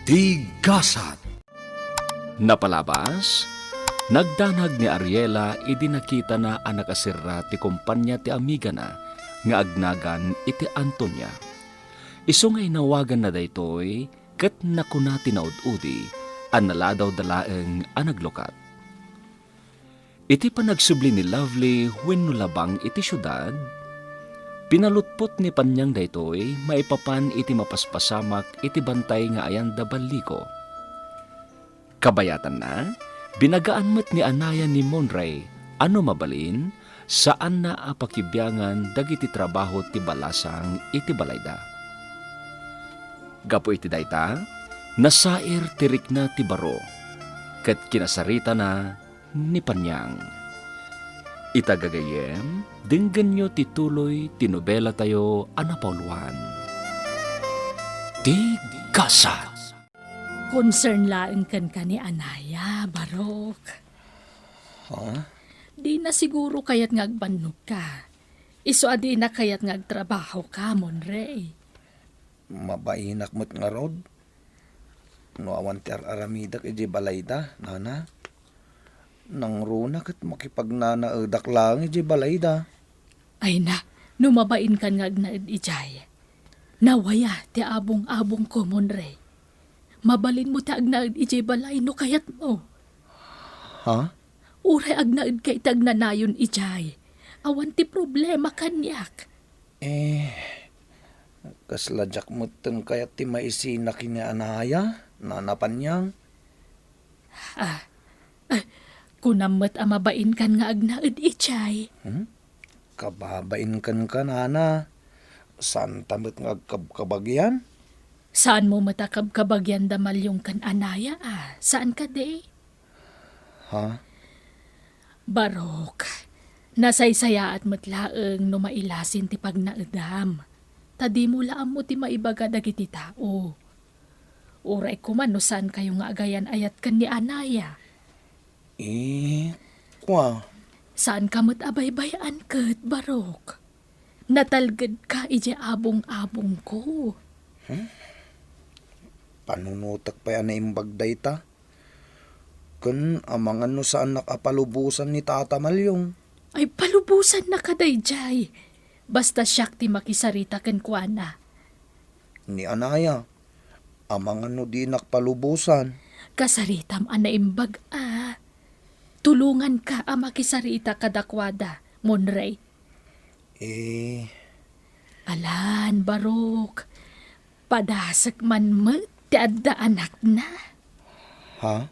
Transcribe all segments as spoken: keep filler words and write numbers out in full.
Ti gasat. Napalabas, nagdanag ni Ariela idi nakitana a nakaserra ti kompania ti amigana nga agnagan iti Antonia. Isu nga inawaganna daytoy ket nakuna ti naud-udi a naladawda laeng a naglukat. Iti panagsubli ni Lovely wenno labang iti siudad, pinalutpot ni Paniang daytoy maipapan iti mapaspasamak iti bantay nga ayanda balliko. Kabayatanna, binagaan met ni Anaya ni Monray a no mabalin, saanna a pakibiangan dagiti trabaho ti balasang iti balayda. Gapu iti dayta, nasair ti rikna ti baro, ket kinasaritana ni Paniang. Ita gagayyem, denggenyo ti tuloy ti nobelatayo a napauluan, Ti Gasat. Concern laeng kenka ni Anaya, Barok. Ha? Dina siguro kayat nga agbannogka. Isu a dina kayat nga agtrabahoka, Monray. Mabainak met ngarud. No awan ti ar-aramidek idiay balayda, nana. Nangruna ket makipagnanaedak laeng idiay balayda. Ay na, no mabainkan nga agnaed idiay. Nawaya ti abong-abongko, Monray. Mabalinmo ti agnaed idiay balay no kayatmo. Ha? Uray agnaedka iti agnanayon idiay. Awan ti problema kaniak. Eh, kasla diak metten kayat ti maisina ken ni Anaya, Nana Paniang. Ah, ah, kunam met a mabainkan nga agnaed idiay. Hmm? Kababainkanka, Nana. Saanta met nga agkabkabagian? Saanmo met a kabkabagian da Malyong ken Anaya, a? Saan kadi? Ha? Barok, nasaysayaat met laeng no mailasin ti pagnaedam, ta dimo la ammo ti maibaga dagiti tao. Uray koma no saankayo nga agayan-ayat ken ni Anaya. Eh, kua. Saanka met a baybay-an ket, Barok. Natalgedka idiay abong-abongko. Hmm? Panunotek pay a naimbag dayta. Ken amangan no saannak a palubosan ni Tata Malyong. Ay, palubosannaka daydiay. Basta siak ti makisarita kenkuana. Ni Anaya, amangan no dinak palubosan. Kasaritam a naimbag a. Tulonganka a makisarita kadakuada, Monray. Eh. Alan, Barok. Padasek man met ti adda anakna. Ha?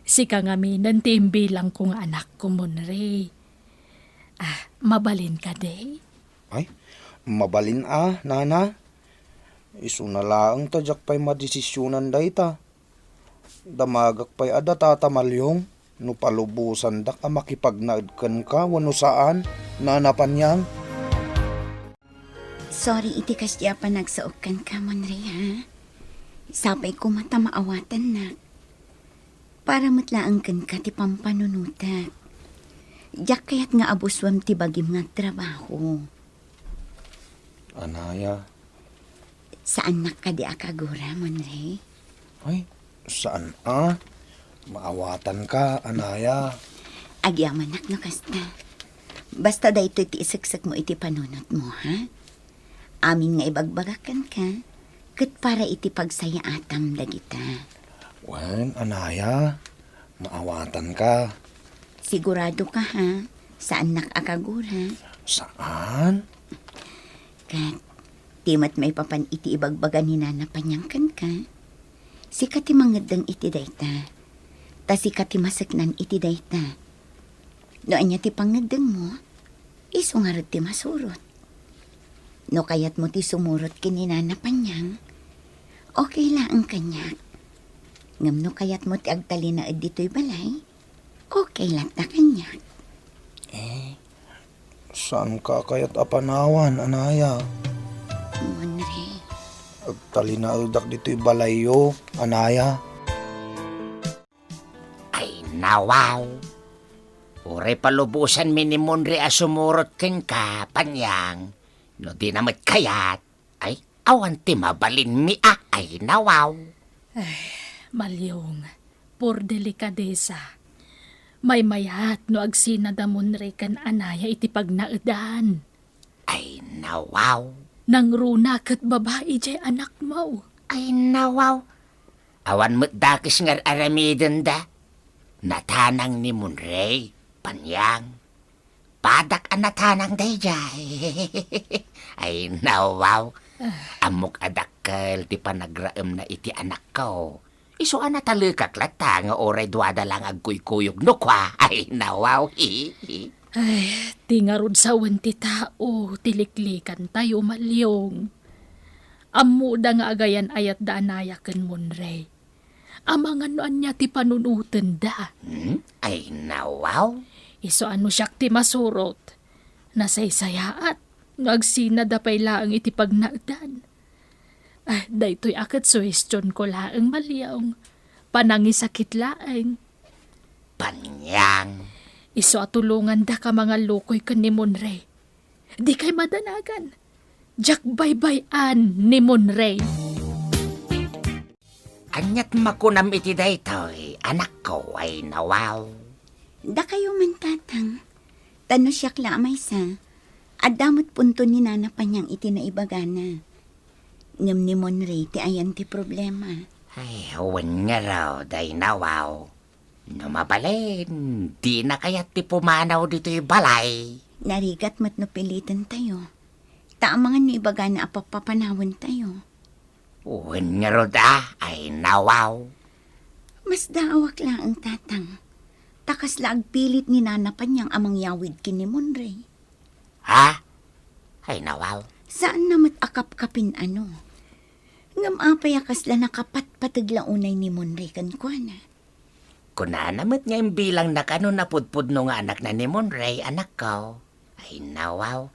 Sika ngaminen ti imbilangko nga anakko, Monray. Ah, mabalin kadi? Ay, mabalin a, Nana. Isuna laeng ta diak pay madesisionan dayta. Damagak pay a da Tata Malyong no palubosandak a makipagnaed kenka wenno saan, Nana Paniang. Sorry iti kasdi a panagsaok kenka, Monray, ha? Sapay koma ta maawatannak. Para met laeng kenka ti pampanunotek. Diak kayat nga abusuem ti bagim nga agtrabaho. Anaya. Saannak kadi a kagura, Monray? Ay, saan a? Maawatanka, Anaya. Agyamanak no kasta. Basta daytoy ti iseksekmo iti panunotmo, ha? Amin nga ibagbagak kenka, ket para iti pagsayaatam dagita. Wen, Anaya, maawatanka. Siguradoka, ha? Saannak a kagura? Saan? Ket, di met maipapan iti ibagbaga ni Nana Panyang kenka. Sika ti mangeddeng iti dayta. Ta sika ti maseknan iti dayta. No ania ti pangeddengmo, isu ngarud ti masurot. No kayatmo ti sumurot ken ni Nana Panyang, okay laeng kaniak. Ngem no kayatmo ti agtalinaed ditoy balay, okay latta kaniak. Eh, saanka kayat a panawan, Anaya? Monray. Agtalinaedak ditoy balayyo, Anaya. Ay, nawaw. Uray palubosanmi ni Monray a sumurot kenka, Panyang, no di na met kayat. Ay, awan ti mabalinmi a, ay nawaw. Ay, Malyong, por delikadesa. Maymayat no agsina da Monrey ken Anaya iti pagnaedan. Ay nawaw. Nangruna ket babai jay anakmo. Ay nawaw. Awan met dakes nga ar-aramidenda. Natanang ni Monrey, Panyang. Padak a natanang dayjay. Ay nawaw. Ammok a dakkel ti panagraemna iti anakko. Isu a natalekak latta nga uray duada lang agkuykuyog no kua. Ay nawaw. Ay, ti ngarud sawen ti tao ti liklikantayo, Malyong. Ammoda nga agayan-ayatda Anaya ken Monrey. Amangan no ania ti panunotenda. Hmm? Ay nawaw. Isu a no siak ti masurot, nasaysayaat no agsinada pay laeng iti pagnaedan. Ah, daytoy a ket suhestionko laeng, Malyong. Panangisakit laeng. Panyang. Isu a tulongandaka mangallukoy ken ni Monrey. Dikay madanagan. Diak baybay-an ni Monrey. Aniat makunam iti daytoy, anakko, ay nawaw? Dakayo man, Tatang. Ta no siak la a maysa, adda met punto ni Nana Panyang iti naibagana. Ngem ni Monrey ti ayan ti problema. Ay, wen ngarud, ay nawaw. No mabalin, dina kayat ti pumanaw ditoy balay. Narigat met no pilitentayo. Ta amangan no ibagana a pappapanawentayo. Wen ngarud a, ay nawaw. Masdaawak laeng, Tatang. Ta kasla agpilit ni Nana Panyang a mangyawid ken ni Monrey. Ha? Ay nawaw. Saanna met a kapkapin a no. Ngem apay a kasla nakapatpateg la unay ni Monrey kenkuana? Kunana met nga imbilangna kano napudpudno nga anakna ni Monrey, anakko. Ay nawaw.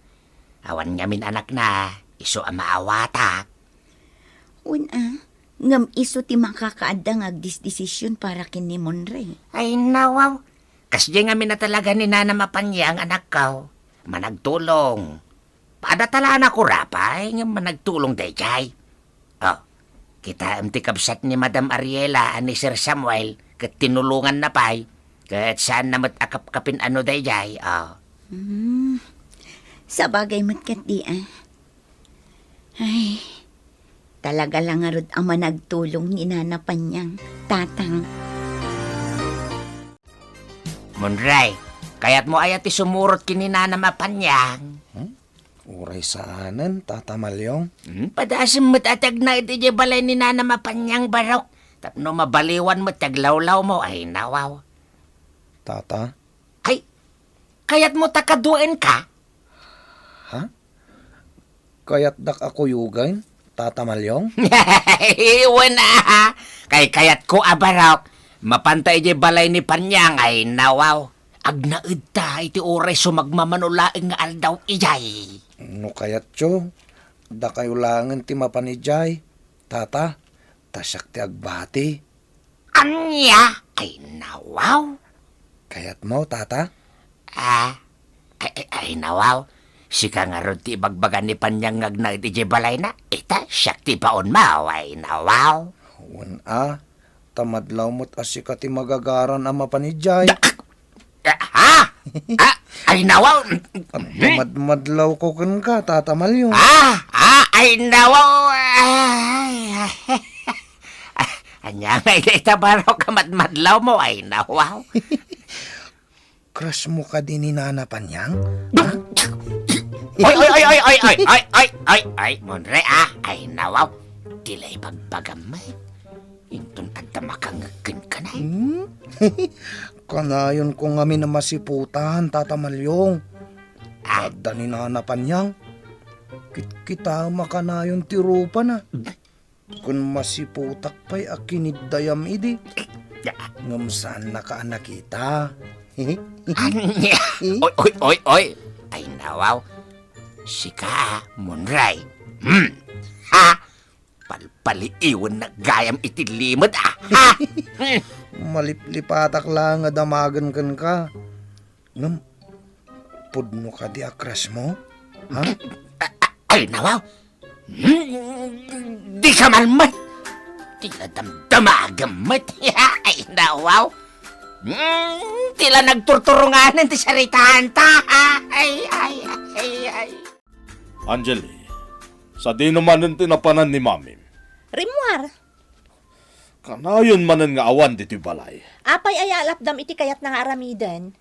Awan ngamin anakna, isu a maawatak. Wen a, ngem isu ti makakaadda nga agdisdesisyon para ken ni Monrey. Ay nawaw. Kasdiay ngamin a talaga ni Nana Mapanyang, anakko. Managtulong. Pada talaga kurapay nga managtulong dayjay. Oh, kitaem ti kabsat ni Madam Ariela a ni Sir Samuel ket tinulonganna pay, ket saanna met a kapkapin a no dayjay, oh. Hmm. Sabagay met ketdi, ah. Ay, talaga la ngarud a managtulong ni Nana Panyang, Tatang. Monrey, kayatmo aya ti sumurot ken ni Nana Mapanyang? Hmm? Uray saanen, Tata Malyong. Hmm, padasem met a ti agnaed idiay balay ni Nana Mapanyang, barok. Tapno mabaliwan met ti aglawlawmo, ay nawaw. Tata? Ay, kayatmo ta kaduaenka? Ha? Kayatdak a kuyogen, Tata Malyong? Wen a, kaykayatko a barok. Mapanta idiay balay ni Panyang, ay nawaw. Agnaedta iti uray sumagmamano laeng nga aldaw idiay. No kayatyo, dakayo laengen ti mapan idiay, Tata, ta siak ti agbati. Ania? Ay nawaw. Kayatmo, Tata? Ah, ay, ay, ay nawaw. Sika ngarud ti ibagbaga ni Panyang nga agnaed idiay balayna. Ita, siak ti baonmo, ay nawaw. Wen a, ta madlaw met a sika ti magagaran a mapan idiay. Da-, ah, ha? Ah, ay nawaw. Agpamadmadlawko kenka, Tata Malyong. Ah, ah, ay nawaw. Ay, ay. Ah, ania nga ita, ita barok a madmadlawmo, ay nawaw. Crush mo kadi ni Nana Panyang? Ha? Ay, ay, ay, Monrey, ah. Ay, nawaw. Ti la ibagbagam, eh. Inton adda makangeg kenka, eh. Hmm? Kanayonko ngamin a masiputan, Tata Malyong. Ah? Adda ni Nana Panyang. Kitkitaem a kanayon ti rupana. Kun masiputak pay a kiniddayam idi. Ngem saannaka a nakita. Ania? Oy, oy, oy, oy! Ay nawaw. Sika, Monrey. Hmm. Ha? Palpaliiwennak gayam iti limed, ah. Ha? Maliplipatak laeng a damagen kenka. Ngem, pudno kadi a crush mo? Ha? Ay, nawaw. Hmm, di ka man met. Ti la damdamagem met. Ay, nawaw. Hmm, ti la nagturturunganen ti saritanta. Ay, ay, ay, ay. Angeli, sadino manen ti napanan ni Mami? Rimmuar. Kanayon manen nga awan ditoy balay. Apay aya a lapdam iti kayatna nga aramiden?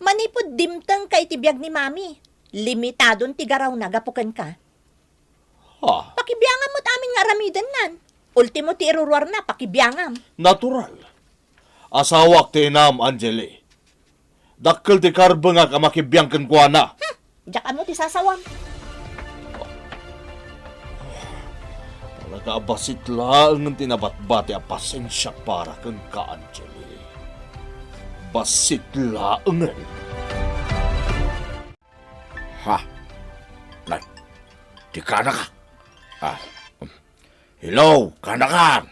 Manipud dimtengka iti biag ni Mami, limitadon ti garawna gapu kenka. Ha? Pakibiangam met amin nga aramidennan. Ultimo ti iruruarna, pakibiangam. Natural. Asawak ti inam, Angeli. Dakkel ti karbengak a makibiang kenkuana. Hmm, diak ammo ti sasawam. Talaga a bassit laeng ti nabatbati a pasensiak para kenka, Angeli. Bassit laeng. Ha? Nay, di kanaka? Ah, um, hello, kanakan?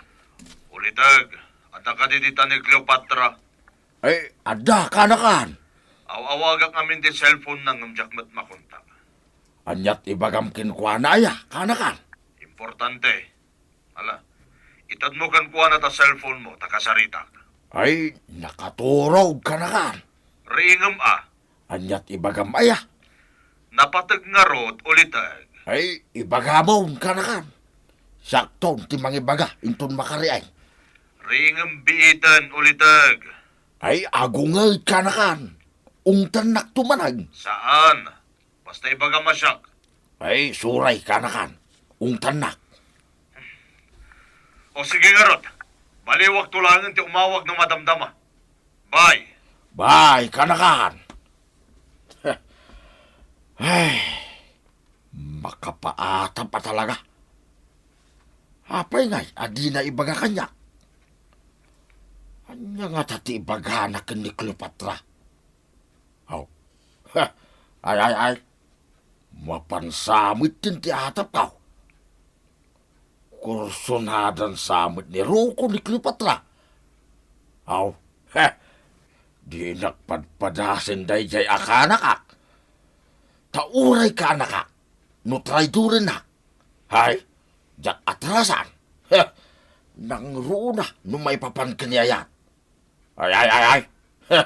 Uliteg, adda kadi ditan ni Cleopatra? Ay, adda, kanakan? Aw-awagak ngamin ti cellphone na ngem diak met makontak. Aniat ibagam kenkuana aya, kanakan? Importante. Ala, itedmo kenkuana ta cellphone mo, ta kasaritak. Ay, nakaturog, kanakan? Riingem a. Aniat ibagam aya? Napateg ngarud, uliteg. Ay, ibagamon, kanakan? Siakton ti mangibaga, inton makariay. Riingem biiten, uliteg. Ay, agungay, kanakan? Ungtannakto manen. Saan? Basta ibagam a siak. Ay, suray, kanakan. Ungtannak. O sige ngarud. Baliwakto laengen ti umawag no madamdama. Bye. Bye, kanakan. Ay, makapaatap a talaga. Apay ngay a dina ibaga kaniak? Ania ngata ti ibagana ken ni Cleopatra? Aw. Ha. Ay, ay, ay. Mapan sa met ti atapko. Kursonadan sa met ni Rocco ni Cleopatra. Aw. Ha. Dinak padpadasen daydiay a kaanakak. Ta uray kaanakak, no traidorennak. Hay, diak atrasan. Ha. Nangruna no maipapan ken ni ayat. Ay, ay, ay, ay! Heh!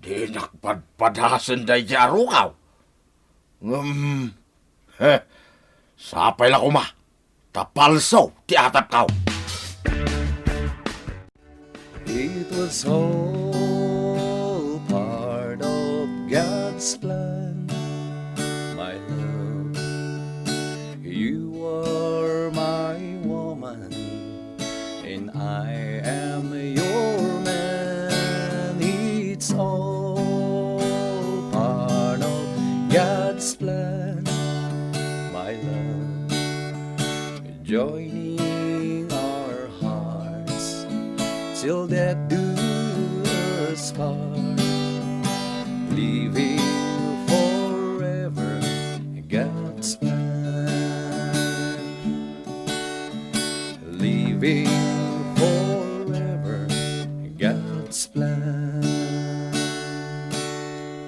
Dinak padpadasen daydiay a rukaw. Ngem, heh, sapay la koma ta palso ti atapko. It was all part of God's plan, my love. You are my woman, and I am your man. It's all part of God's plan, my love. Joining our hearts till death do us part. Living forever, God's plan. Living forever, God's plan.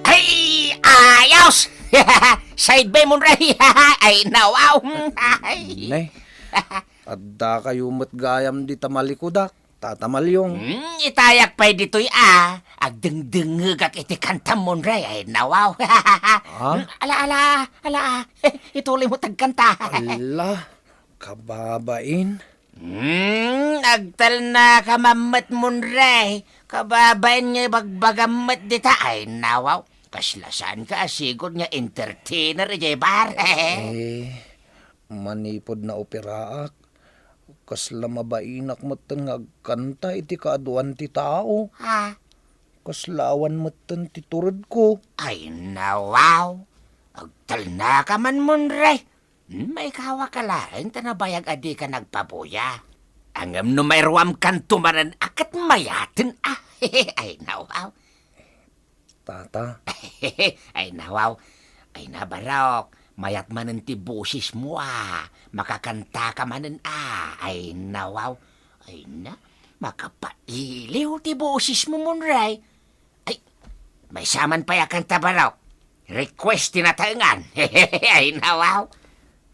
Ay, ayos! Side by, Monray. Ay, nawaw. Ay. Nay, adda kayo met gayam dita malikudak, Tata Malyong. Hmm, itayak pay ditoy a. Agdengdengngegak iti kantam, Monray. Ay, nawaw. Ha? Hmm, ala, ala, ala. Ituloy mo tagkanta. Ala, kababain. Hmm, agtalnaka man met, Monray. Kababain nga ibagbagam met dita. Ay, nawaw. Kasla saanka a sigud nga entertainer idiay bar. Eh, manipud naoperaak, kasla mabainak metten nga agkanta iti kaaduan ti tao. Ah. Kasla awan metten ti turedko. Ay, nawaw. Agtalnaka man, Monray. Hmm, maikawaka laeng ta nabayag a dika nagpabuya. Ngem no mairuamkanto manen a ket mayaten a. Ay, nawaw. Tata. Ay, nawaw. Ay, nabarok. Mayat manen ti bosesmo a. Makakantaka manen a. Ay, nawaw. Ay, na. Makapailiw ti bosesmo, Monray. Ay, maysa man pay a kanta, barok. Request ti nataengan. Ay, nawaw.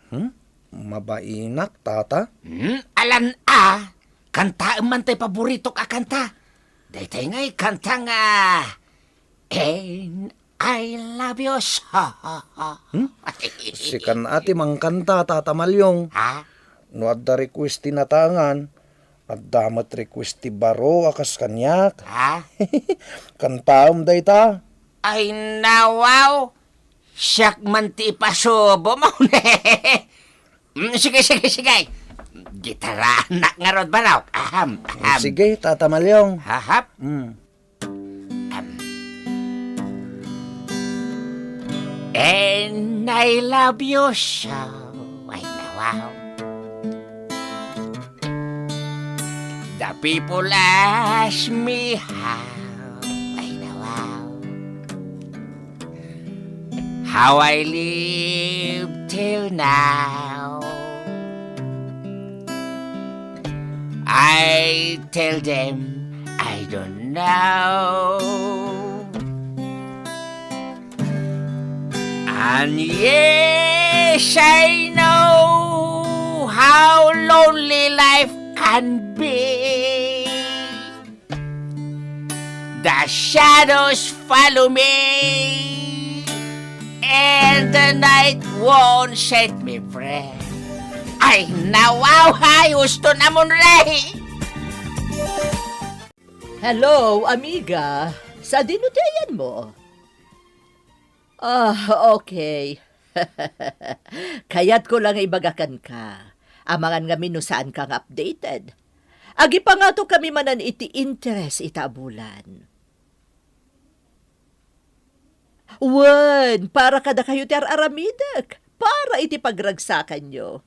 Hmm? Mabainak, tata? Hmm? Alan a, kantaem man tay paboritok a kanta. Daytay ngay kanta nga, "And I love you so." Hmm? Sikan a ti mangkanta, Tata Malyong. Ha? No adda request ti natangan, adda met request ti baro a kas kaniak. Ha? Kantaem dayta. Ay, nawaw! Siak man ti ipasubo mo. Mm, sige, sige, sige. Gitaranak ngarud, baro. Aham, aham. Sige, Tata Malyong. Hahap. Mm. Um. And I love you so. Ay, nawaw. The people ask me how. Ay, nawaw. How I live till now. I tell them I don't know. And yes, I know how lonely life can be. The shadows follow me, and the night won't set me free. Ay, nawaway, gusto na mo, Ray! Hello, amiga. Sadino ti ayanmo? Ah, okay. Kayatko la nga ibaga kenka. Amangan ngamin no saanka nga updated. Agipangatokami manen iti interes ita a bulan. Wen, para kadakayo ti ar-aramidek, para iti pagragsakanyo.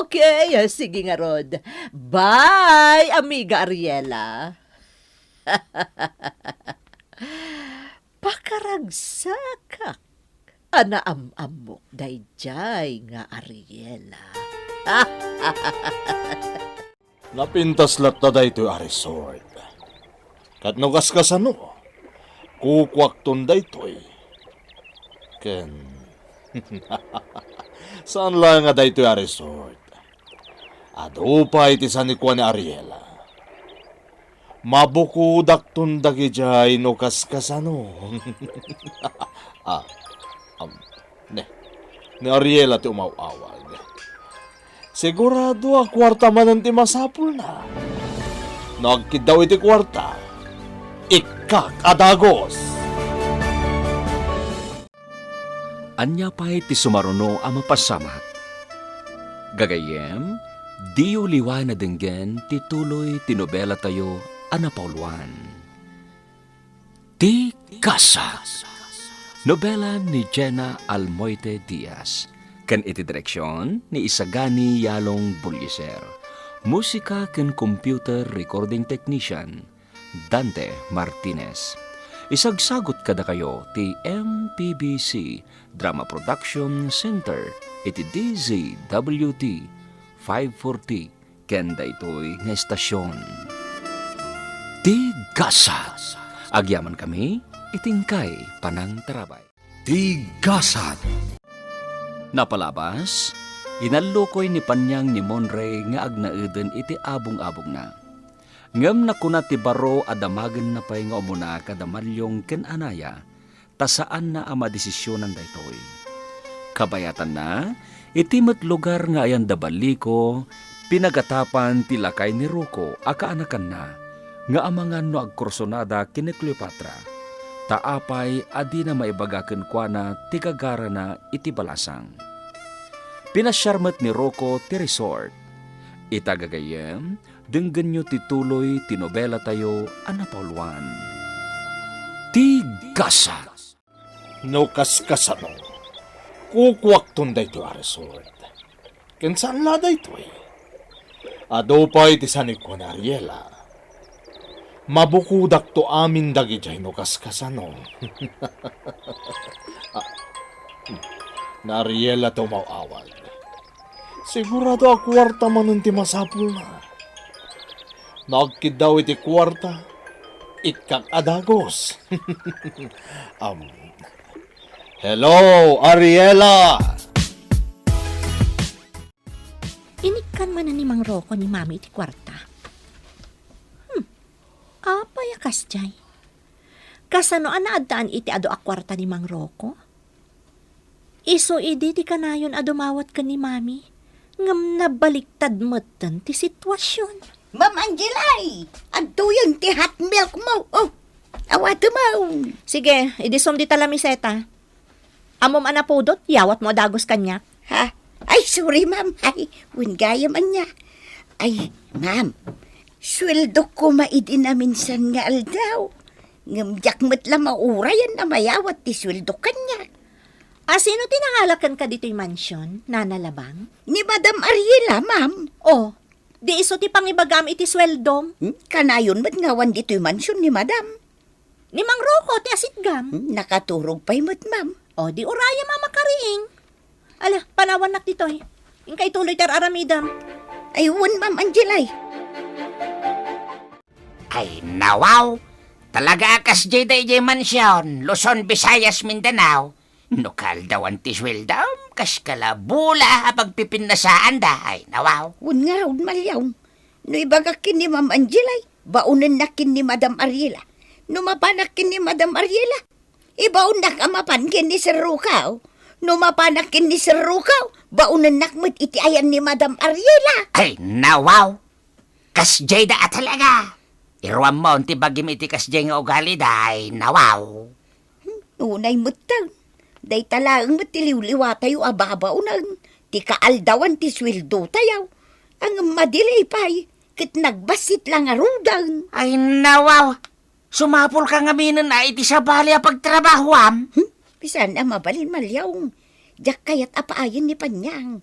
Okay, sige ngarud. Bye, amiga Ariela. Pakaragsakak a naam-ammok daydiay nga Ariela. Napintas latta daytoy a resort. Ket no kaskasano, kukuakton daytoy. Ken, saan laeng a daytoy a resort. Adu pay ti sanikua ni Ariela. Mabukodakton dagidiay no kaskasano. Ah, um, ne, ni Ariela ti umaw-awag. Sigurado a kuarta manen ti masapulna. No agkiddaw iti kuarta, ikkak a dagus. Ania pay ti sumaruno a mapasamak? Gagayyem, diyo liwan a denggen ti tuloy ti nobelatayo a napauluan. Ti Gasat. Nobela ni Jenna Almoite Diaz, ken iti direksion ni Isagani Yalong Buliser. Musika ken computer recording technician, Dante Martinez. Isagsagut kadakayo ti M P B C Drama Production Center iti D Z W T five forty ken daytoy nga estasion. Ti Gasat. Agyamankami iti inkay panangtarabay. Ti Gasat. Napalabas, inallukoy ni Panyang ni Monray nga agnaeden iti abong-abongna. Ngem nakuna ti baro a damagenna pay nga umuna kada Malyong ken Anaya, ta saanna a madesisionan daytoy. Kabayatanna, iti met lugar nga ayan da Ballico, pinagatapan ti lakay ni Rocco a kaanakanna, nga amangan no agkursunada ken ni Cleopatra, ta apay a dina maibaga kenkuana ti gagarana iti balasang. Pinasiar met ni Rocco ti resort. Ita gagayyem, denggenyo ti tuloy ti nobelatayo a napauluan. Ti Gasat. No kaskasano, kukuakton daytoy a resort. Ken saan la daytoy. Adu pay ti sanikua ni Ariela. Mabukodakto amin dagidiay no kaskasano. Ah, ni Ariela ti umaw-awag. Sigurado a kuarta manen ti masapulna. No agkiddaw iti kuarta, ikkak a dagus. Am, Hello, Ariela! Inikkan manen ni Mang Rocco ni Mami iti kuarta. Hmm, apay a kasdiay? Kasano a naaddaan iti adu a kuarta ni Mang Rocco? Isu idi ti kanayon a dumawat ken ni Mami, ngem nabaliktad metten ti situasion. Ma'am Angelay, adtoyen ti hot milk mo. Oh, awatem. Sige, idisum dita lamiseta. Ammom a napudot, yawatmo a dagus kaniak. Ha? Ay, sorry, ma'am. Ay, wen gayam ania. Ay, ma'am, sueldok koma idi naminsan nga aldaw. Ngem diak met la maurayan a mayawat ti sueldok kaniak. A sino ti nangala kenka ditoy mansion, Nana Labang? Ni Madam Ariela, ma'am. Oh, di isu ti pangibagam iti sueldom? Hmm? Kanayon met nga awan ditoy mansion ni Madam. Ni Mang Rocco ti asitgam. Hmm, nakaturog pay met, ma'am. O, di urayam a makariing. Ala, panawannak ditoy. Inka ituloy ti ar-aramidem. Ay, wen, Ma'am Angelay. Ay, nawaw. Talaga a kasdiay da idiay mansion, Luzon, Visayas, Mindanao. No kaaldawan ti sueldom, kas kalabula a pagpipinnasaanda. Ay, nawaw. Wen ngarud, Maliong. No ibagak ken ni Ma'am Angelay, baonennak ken ni Madam Ariela. No mapanak ken ni Madam Ariela, ibaonnak a mapan ken ni Sir Rukaw. No mapanak ken ni Sir Rukaw, baonennak met iti ayan ni Madam Ariela. Ay, nawaw! Kasdiay da a talaga! Iruammon ti bagim iti kasdiay nga ugali da, ay, nawaw! Hmm, unay metten. Dayta laeng met ti liwliwatayo a babaonen ti kaaldawan ti sueldotayo. Ngem madi pay, ket nagbassit la ngaruden. Ay, nawaw! Sumapulka ngaminen a iti sabali a pagtrabahoam? Hmm? Saan a mabalin, Maliong. Diak kayat a paayen ni Panyang.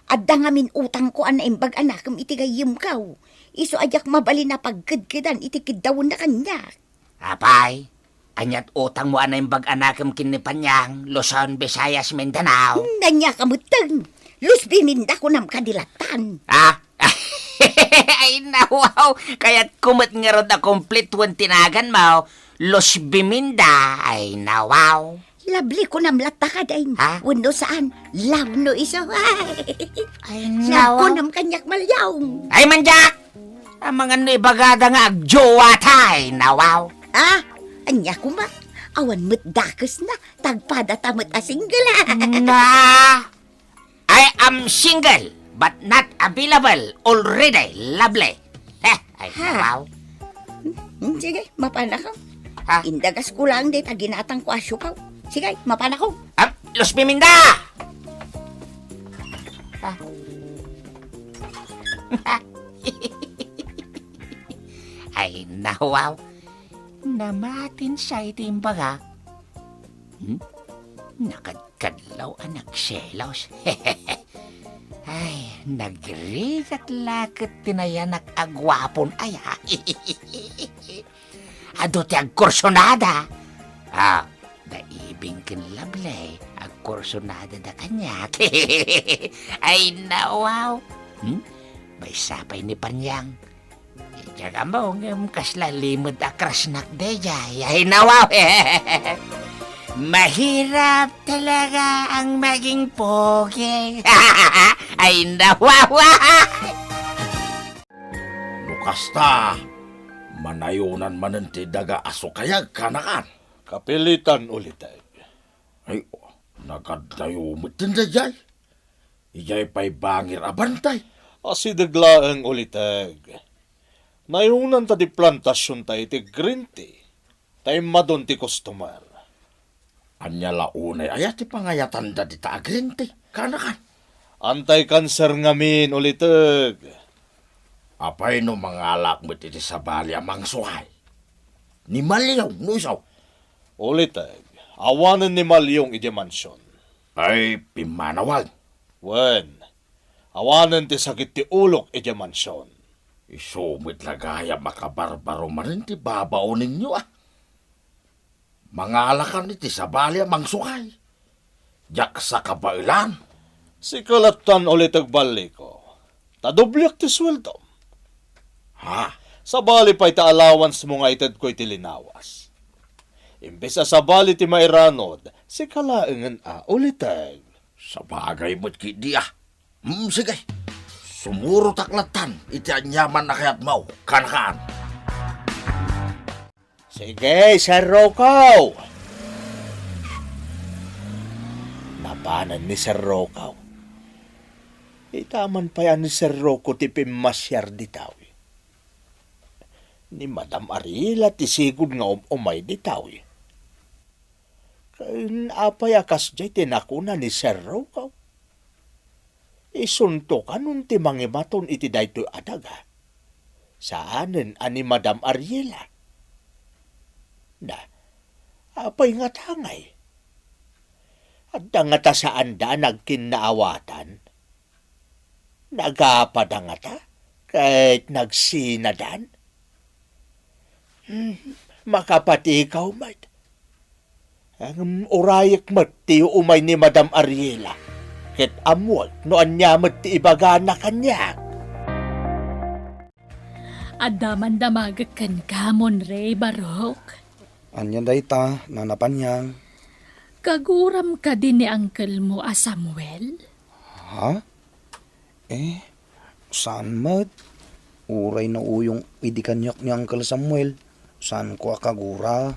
Adda ngamin utangko a naimbag a nakem iti gayyemko. Isu a diak mabalin a pagkedkedan iti kiddawenna kaniak. Apay, ania't utangmo a naimbag a nakem ken ni Panyang, Luzon, Visayas, Mindanao? Hmm, ania ka metten? Luz Biminda kunam kadi lattan? Ah? Ay, nawaw! Kayatko met ngarud a kumpletoen ti naganmo, Luz Biminda. Ay, nawaw! Lovely kunam latta kadi. Ha? Wenno saan, love no isu. Ay, love nawaw! Kunam kaniak, Maliong. Ay, mandiak! Amangan no ibagada nga agjowata, ay, nawaw! Ah, ania koma? Awan met dakesna, tagpadata met a single, ah. Na! I am single, but not available already, lovely. Heh, ay, ha? Wow. Hmm, sige, mapanakon. Ha? Indagasko lang dayta ginatangko a siopaw. Sige, mapanakon. Ah, Luz Biminda! Ha? Ay, nawaw. Namatin sa iti imbaga. Hmm? Nakadkadlaw a nagselos. Ay, nagrigat la ket ti nayanak a guapon aya. Adu ti agkursunada. Ah, da Ibing ken Lovely, agkursunada da kaniak. Ay, nawaw. Hmm? Maysa pay ni Panyang. Diak ammo ngem kasla limed a crush-nak daydiay. Ay, nawaw. Mahirap talaga ang maging pogi. Ay, nawaw. No kasta, manayonan manen ti daga a sukayag, kanakan. Kapilitan, Uliteg. Ay, nagadayo met daydiay. Idiay pay bangir a bantay. Asideg laeng, Uliteg. Nayonanta ti plantasionta iti green tea. Ta immadon ti customer. Ania la unay aya ti pangayatanda dita a green tea, kanakan? Anti-cancer ngamin, Uliteg. Apay no mangalak met iti sabali a mangsukay? Ni Maliong, no isu. Uliteg, awanen ni Maliong idiay mansion. Ay, pimmanawen. Wen, awanen ti sakit ti ulok idiay mansion. Isu met la gayam a kabarbaro manen ti babaonenyo, a. Mangalakan iti sabali a mangsukay. Diak sa kabaelan. Sika lattan, Uliteg, balliko. Ta dobliak ti sueldom. Ha? Sabali pay ti allowance mo nga itedko iti linawas. Imbes a sabali ti mairanod, sika laengen a uliteg. Sabagay met ketdi a. Hmm, sige. Sumurotak lattan iti aniaman a kayatmo, kanakan. Sige, Sir Rocco! Napanen ni Sir Rocco. Ita man pay a ni Sir Rocco ti pimmasiar ditaw. Ni Madam Ariela ti sigud nga um-umay ditaw. Ken apay a kasdiay ti nakuna ni Sir Rocco? Isunto kanon ti mangimaton iti daytoy a daga? Saanen a ni Madam Ariela. Na, apay ngata ngay? Adda ngata saanda a nagkinnaawatan? Nagapada ngata ket nagsinadan? Hmm, makapatikaw met. Ngem urayek met ti umay ni Madam Ariela, ket ammoek no ania met ti ibagana kaniak. Adda man damagek kenka, Monre, Barok. Ania dayta, Nana Panyang? Kaguram kadi ni uncle mo a Samuel? Ha? Eh, saan met? Uray nauyong idi kaniak ni Uncle Samuel, saanko a kagura.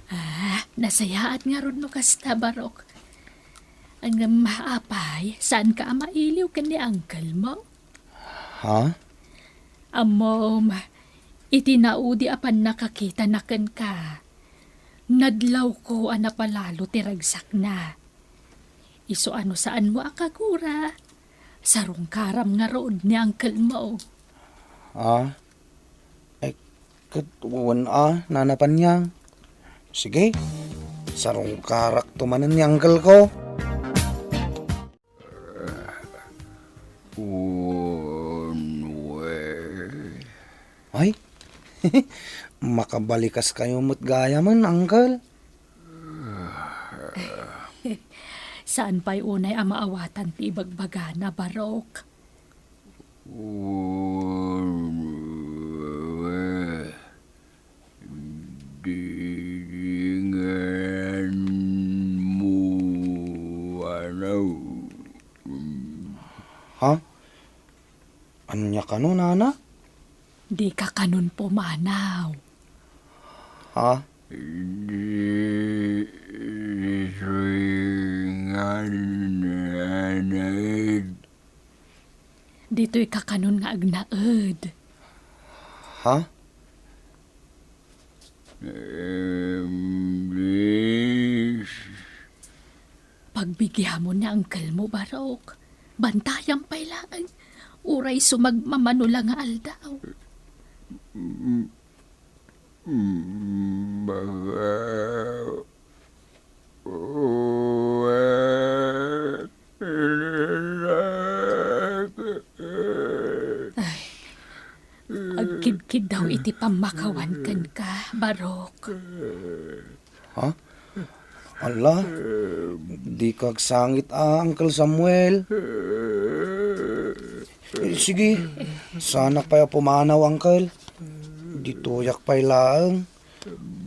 Ah, nasayaat ngarud no kasta, Barok. Ngem apay, saanka a mailiw ken ni uncle mo? Ha? Ammom, iti naudi a pannakakitana kenka, nadlawko a napalalo ti ragsakna. Isu a no saanmo a kagura, sarungkaram ngarud ni uncle mo. Ah? Eh, ket wen a, Nana Panyang. Sige, sarungkarakto manen ni uncle ko. Wen, wen. Ay, makabalikas kayo met gayamen, uncle. Saan pay unay a maawatan ti ibagbagana, Barok? Wen, wen. Didingan mo, ano? Ha? Ania kano, nana? Dika kanon pumanaw. Ha? Di, ditoy nga agnaed. Ditoy ka kanon nga agnaed. Ha? Imbes. Pagbigyamon ni uncle mo, Barok. Bantayam pay laeng. Uray sumagmamano la nga aldaw. Mm, mm, baka Ay, agkidkiddaw iti pammakawan kenka, Barok. Ha? Ala, dika agsangit a, Uncle Samuel. Eh, sige, saanak pay a pumanaw, Uncle. Ditoyak pay laeng.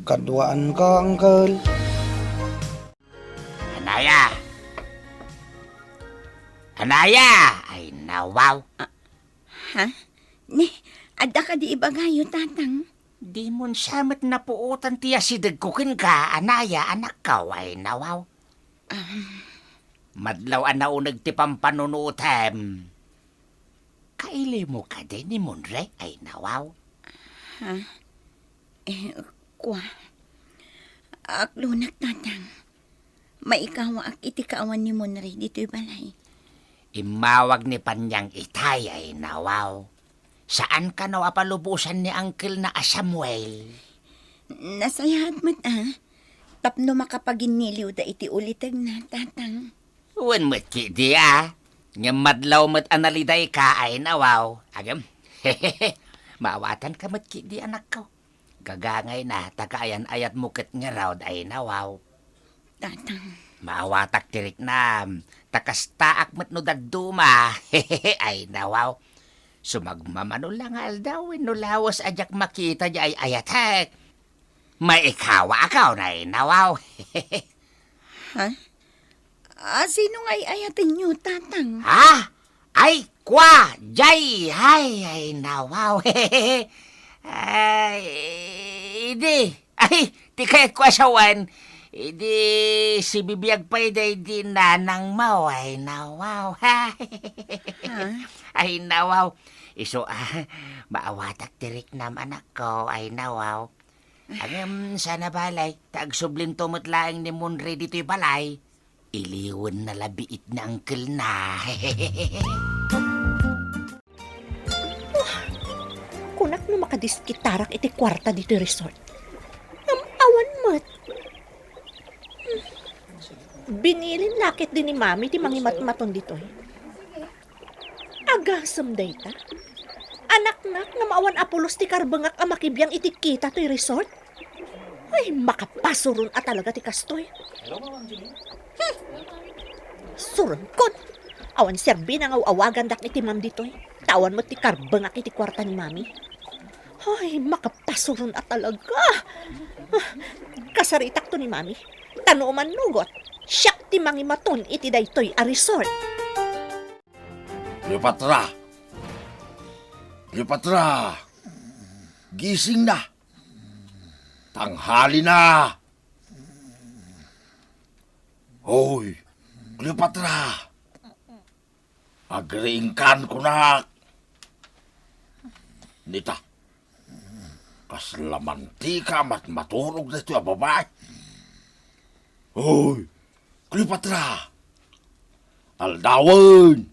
Kaduaanka, Uncle. Anaya! Anaya! Ay, nawaw. Ah, ha? Ne, adda kadi ibagayo, Tatang? Dimon sa met napuotan ti asidegko kenka, Anaya, anakko, ay, nawaw. Ah. Madlaw a nauneg ti pampanunotem. Kailimo kadi ni Monre, ay, nawaw? Ha? Eh, kua. Aklonak, Tatang. Maikawaak iti kaawan ni Monre ditoy balay. Immawag ni Panyang itay, ay, nawaw. Saan kano a palubosan ni uncle na a Samuel? Nasayaat met, a. Tapno makapaginniliwda iti ulitegna, Tatang. Wen met ketdi, a. Ngem madlaw met a nalidayka, ay, nawaw. Agem. Maawatanka met ketdi, anakko. Gagangayna, ta kaayan-ayatmo ket ngarud, ay, nawaw. Tatang. Maawatak ti riknam, ta kastaak met no dadduma. Ay, nawaw. Sumagmamano la nga aldaw wenno lawas a diak makita diay ay-ayatek. Maikawa ka, ay nawaw. Ha? Ah, sino nga ay-ayatenyo, Tatang? Ha? Ay, kwa, jay, ay, ay, nawaw. Ay, idi, ay, ti kayat ko asawan, idi, sibibiag pay daydi nanang mo, ay, nawaw. Ha? Ay, nawaw. Isu, ah, maawatak ti riknam, anakko, ay, nawaw. Ngem, saan a balay, ta agsublinto met laeng ni Monre ditoy balay. Iliwenna la biit ni angkelna. Kunak no makadiskitarak iti kuarta ditoy resort. Ngem awan met. Hmm. Binilin la ketdi ni Mami ti mangimatmaton ditoy. Agasem dayta? Anaknak nga maawan a pulos ti karbengak a makibiang iti kita toy resort? Ay, makapasuron a talaga ti kastoy. Hmm. Suronkon. Awan serbina nga aw-awagandak iti ma'am ditoy. Ta awan met ti karbengak iti kuarta ni Mami. Ay, makapasuron a talaga. Ah, kasaritakto ni Mami. Ta no umannugot, siak ti mangimaton iti daytoy a resort. Cleopatra! Cleopatra! Gisingna! Tanghalina! Hoy, Cleopatra! Agriingkan kunak! Nita, kasla mantika a matmaturog daytoy a babai. Hoy, Cleopatra! Aldawen!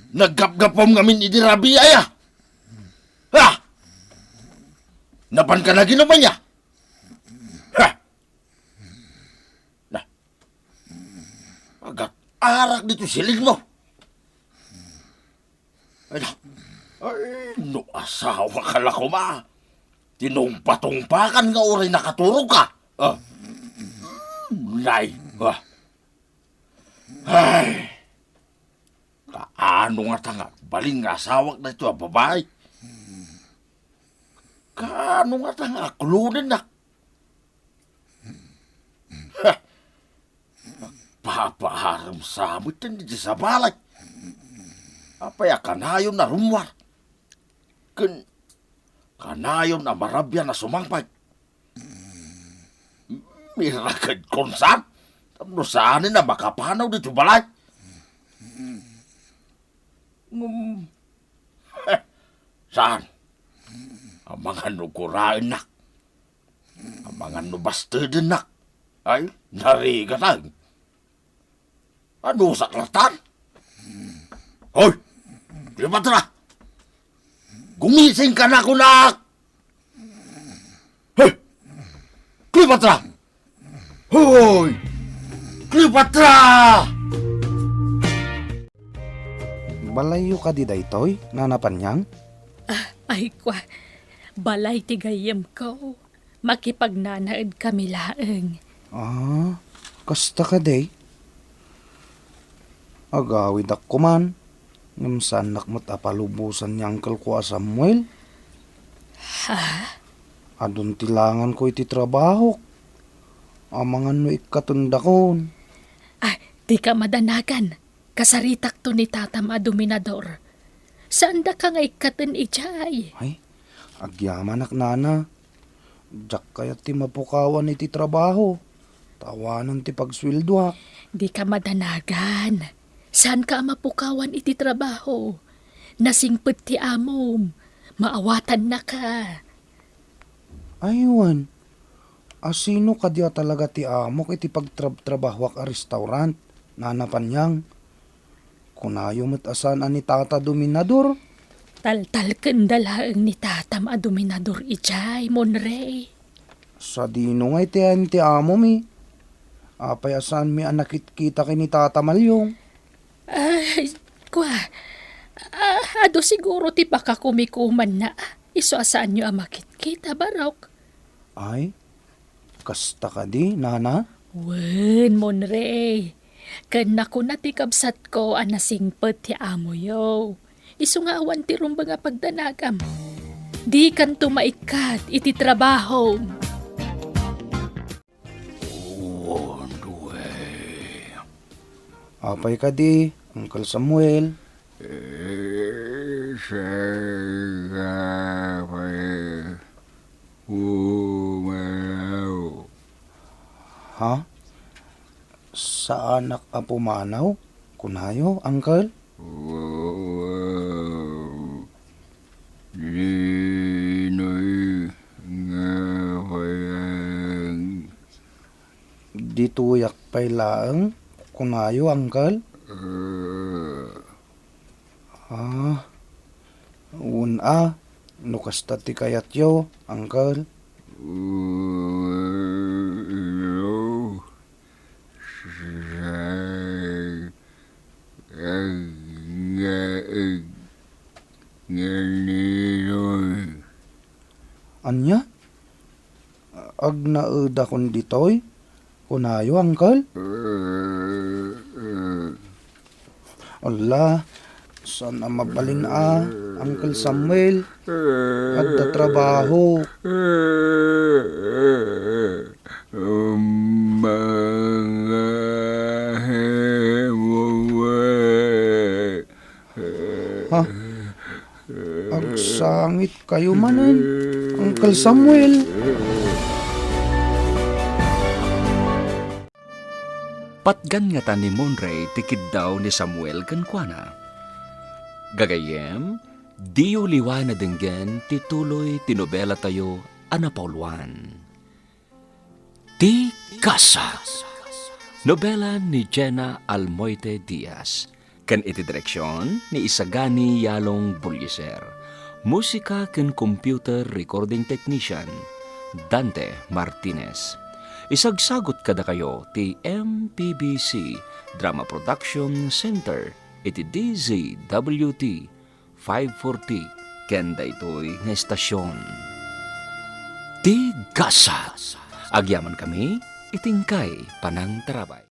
Naggapgapum ngamin idi rabii aya? Ha? Napanka naginuman ya? Ha? Na, agat-arak ditoy silingmo. Ay, na. Ay, no asawa ka la koma. Tinungpatungpakan nga uray nakaturog ka. Ah. Nay, ah. Ay. Kaano ngata nga agbalin nga asawak daytoy a babai? Kaano ngata nga aklodennak? Ha! Nagpapaarem sa met iti sabalay. Apay a kanayon a rummuar? Ken kanayon a marabian a sumangpet? Mirakedkon saan? Tapno saanen a makapanaw ditoy balay? Ngem, saan? Amangan no kuraennak. Amangan no bastedennak. Ay, narigat ay. Anusak latta? Hoy! Cleopatra! Gumising ka na, kunak! Hoy! Cleopatra! Hoy! Cleopatra! Balayyo kadi daytoy, Nana Panyang? Ah, ay, kwa. Balay ti gayyemko. Makipagnanaedkami laeng. Ah, kasta kadi? Agawidak koman, ngem saannak met a palubosan ni uncle ko a Samuel. Ha? Adun ti langanko iti trabahok. Amangan no ikkatendakon. Ah, dika madanagan. Kasaritakto ni tatam a dominador. Saandaka nga ikkaten idiay. Ay, agyamanak, Nana. Diak kayat ti mapukawan iti trabaho. Ta awanen ti pagsueldoak. Dika madanagan. Saanka a mapukawan iti trabaho. Nasingpet ti amom. Maawatannaka. Ay, wen. A sino kadi a talaga ti amok iti pagtrabtrabahoak a restaurant, Nana Panyang? Kunayo met a saan a ni Tata Dominador? Taltalkenda laeng ni Tatam a Dominador idiay, Monre. Sadino ngay ti ayan ti amomi? Apay a saanmi a nakitkita ken ni Tata Malyong? Ay, kwa, ah, adu siguro ti pakakumikumanna. Isu a saanyo a makitkita, Barok. Ay, kasta kadi, Nana? Wen, Monre. Ken nakuna ti kabsatko a nasingpet ti amoyo. Isu nga awan ti rumbeng a pagdanagam. Dikanto maikkat iti trabahom. Apay kadi, Uncle Samuel? Eh, saan ka pay pumanaw? Ha? Saanak a pumanaw? Kunayo, Uncle? Wow. Dinoy nga payag. Ditoyak pay laeng, kunayo, Uncle? Ah. Ah, wen a, no kasta ti kayatyo, Uncle. Wow. Sa-, ag-, nga-, ag-, nganinoy. Ania? Agnaedakon ditoy? Kunayo, Uncle? Ala, saan a mabalin a, Uncle Samuel. Adda trabaho. Mga hewawe. Ha? Agsangit kayo manen, Uncle Samuel. Patgan ngata ni Monray ti kiddaw ni Samuel kenkuana. Gagayyem, diyo liwa nadenggen ti tuloy ti nobelatayo a napauluan. Ti Kasa. Nobela ni Jenna Almoite Diaz, ken iti direksion ni Isagani Yalong Bullieser. Musika ken computer recording technician, Dante Martinez. Isagsagut kadakayo ti M P B C Drama Production Center iti D Z W T five forty ken daytoy nga estasion. Ti Gasa. Agyaman kami iti inkay panangtarabay.